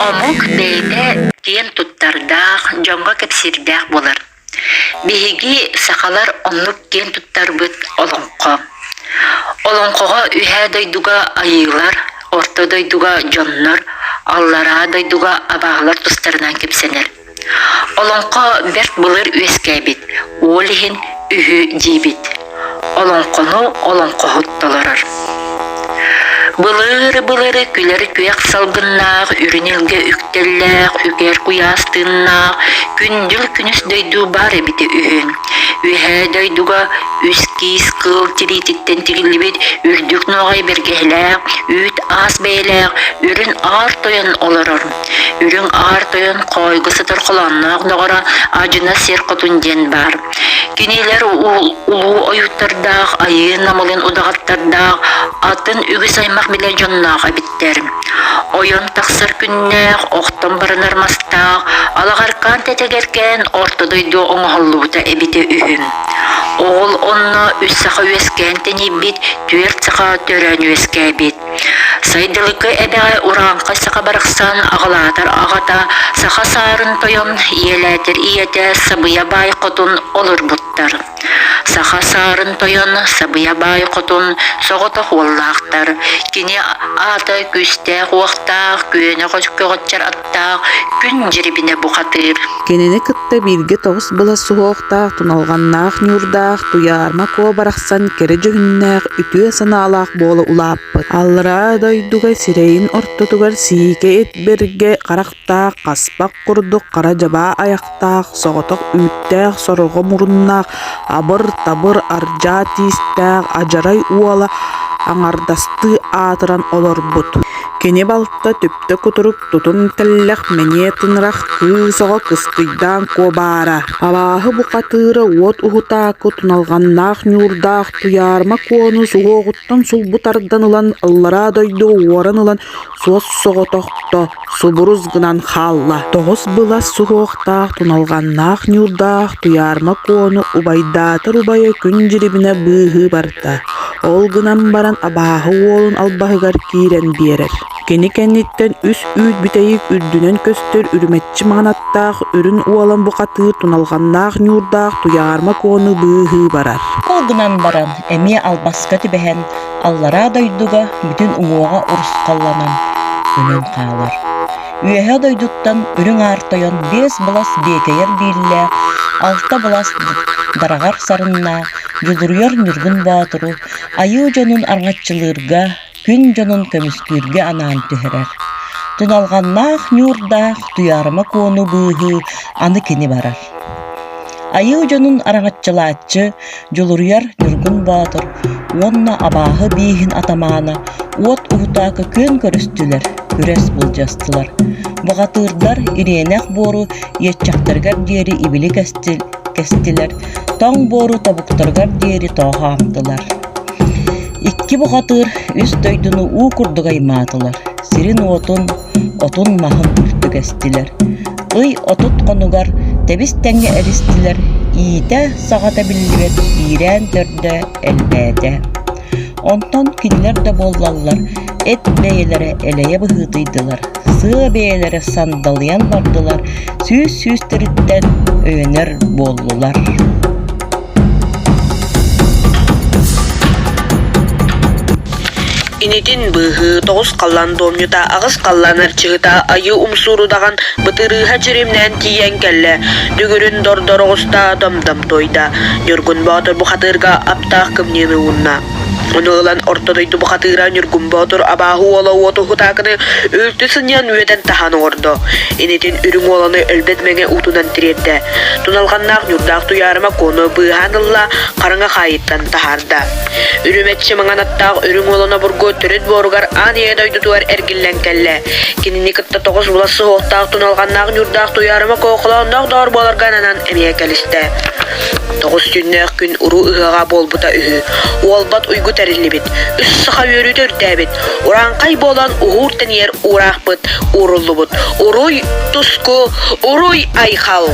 Омук бэйэтэ киэн туттардаах, дьоҥҥо кэпсиирдээх буолар. Биһиги, сахалар, оннук киэн туттарбыт олоҥхо. Олоҥхоҕо үһээ дойдуга айыылар, орто дойдуга дьоннор, аллараа дойдуга абааһылар тустарынан кэпсэнэр. Олоҥхо бэрт былыр үөскээбит, ол иһин үһү диибит. Олоҥхону олоҥхоһут толорор. Былыр-былыры күлэр күөх салгыннаах, үрүн илгэ үктэллээх, үкэр куйаас тыыннаах, күндүл күнүс дойду баар эбитэ үһү. Үөһээ дойдуга үс киис кыыл тириититтэн тигиллибит үрдүк нуоҕай бэргэһэлээх, үүт аас бэйэлээх, үрүн аар тойон олорор. Үрүҥ аар тойон хоойго сытар холоонноох доҕоро Адьына сир хотун диэн баар. Кинилэр улуу ойууттардаах, айыы намылын удаҕаттардаах, атын үгүс аймах билэр дьонноох эбиттэр. Ойон тахсар күннээх, охтон баранар мастаах, алаҕаркаан тэтэгэркээн орто дойду оҥоһуллубута эбитэ үһү. Оҕол онно үс саха үөскээн тэнийбит, түөрт саха төрөөн үөскээбит. Сайдылыкы эбэҕэ урааҥхай саха барахсан аҕалаатар аҕата, саха саарын тойон, ийэлээтэр ийэтэ Сабыйа баай хотун олорбуттар. Саха саарын тойон, Сабыйа баай хотун соҕотох уоллаахтар. Кини аата күүстээх-уохтаах, күөнэ көҕөччөр аттаах Күн Дьирибинэ бухатыыр. Кинини кытта бииргэ тоҕус былас суһуохтаах, туналҕаннаах ньуурдаах Туйаарма Куо барахсан кэрэ дьүһүннээх, үтүө санаалаах буола улааппыт. Аллараа дойдуга сирэйин ортотугар сиикэ ит бэргэ харахтаах, хаспах курдук хара дьабаа айахтаах, соҕотох үүттээх сорҕо муруннаах, абыр-табыр ардьаа тиистээх адьарай уола аҥардастыы аатыран олорбут. Кини балта түптэ кутурук тутун тэллэх мэҥиэ тынырах кыыс оҕо кыскыйдаан куобаара, абааһы бухатыыра уот уһутаакы туналҕаннаах ньуурдаах Туйаарыма Куону суһуоҕуттан сулбу тардан ылан аллараа дойдуга уоран ылан суос-соҕотохто субурус гынан хаалла. Тоҕус былас суһуохтаах туналҕаннаах ньуурдаах Туйаарыма Куону убайдаатар убайа күн дьирибинэ быыһыы барда. Ол гынан баран абааһы уолун албаһыгар киирэн биэрэр. Кини кэнниттэн үс үүт бүтэйик үрдүнэн көстөр үрүмэччи маҥан аттаах үрүн уолан бухатыыр туналҕаннаах ньуурдаах Туйаарма Куону быыһыы барар. Ол гынан баран эмиэ албаска түбэһэн аллараа дойдуга бүтүн уҥуоҕа урусхалланан өлөн хаалар. Үөһээ дойдуттан Үрүҥ Аар Тойон биэс былас биэкэйэр бииллээх, алта былас дараҕар сарыннаах Дьулуруйар Ньургун Боотуру айыы дьонун араҥаччылыырга, күн дьонун көмүскүүргэ анаан түһэрэр. Туналҕаннаах ньуурдаах Туйаарыма Куону быыһыы аны кини барар. Айыы дьонун араҥаччылааччы Дьулуруйар Ньургун Боотур уонна абааһы бииһин атамаана уот уһутаакы күөн көрүстүлэр, күрэс былдьастылар. Бухатыырдар ириэнэх буору иэччэхтэригэр диэри ибили кэстилэр, тоҥ буору тобуктарыгар диэри тооһоотулар. Икки бухатыыр үс дойдуну уу курдук аймаатылар, сирин-уотун, отун-маһын үлтү кэстилэр. Ый 30 хонугар тэбис-тэҥҥэ эристилэр, иитэ-саҕата биллибэт иирээн төрдө элбээтэ. Онтон кинилэр да буоллаллар, эт бэйэлэрэ элэйэ быһыытыйдылар, сыа бэйэлэрэ сандалыйан бардылар, сүүс сүүстэриттэн өйөнөр буоллулар. Инитин быыһыы, тоҕус халлаан дуомньута, аҕыс халлаан арчыһыта, айыы умсуур удаҕан бытырыыһа дьиримнээн тиийэн кэллэ, дүҥүрүн дордор оҕуста, домдом туойда. Ньургун Боотур бухатыырга аптаах кымньыыны уунна. Ону ылан орто дойду бухатыыра Ньургун Боотур абааһы уола уоту хутаакыны үлтү сынньан үөдэн таһан оҥордо. Инитин үрүҥ уоланы өлбөт мэҥэ уутунан тириэрдэ. Туналҕаннаах ньурдаах Туйаарыма Куону быыһаан ылла, хараҥа хаайыттан таһаарда. Үрүмэччи маҥан аттаах үрүҥ уолан обургу төрүт буоругар аан ийэ дойдутугар эргиллэн кэллэ. Кинини кытта тоҕус булас суһуохтаах туналҕаннаах ньурдаах Туйаарыма Куохолоонноох доҕор буоларга ананан эмиэ кэлистэ. Тоҕус түүннээх күн уруу ыһыаҕа буолбута үһү. Уолбат уйгу тэриллибит, үс саха үөрүүтэ үрдээбит, урааҥхай буолан уһуур тэнийэр уураахпыт ууруллубут. Уруй туску, уруй айхал!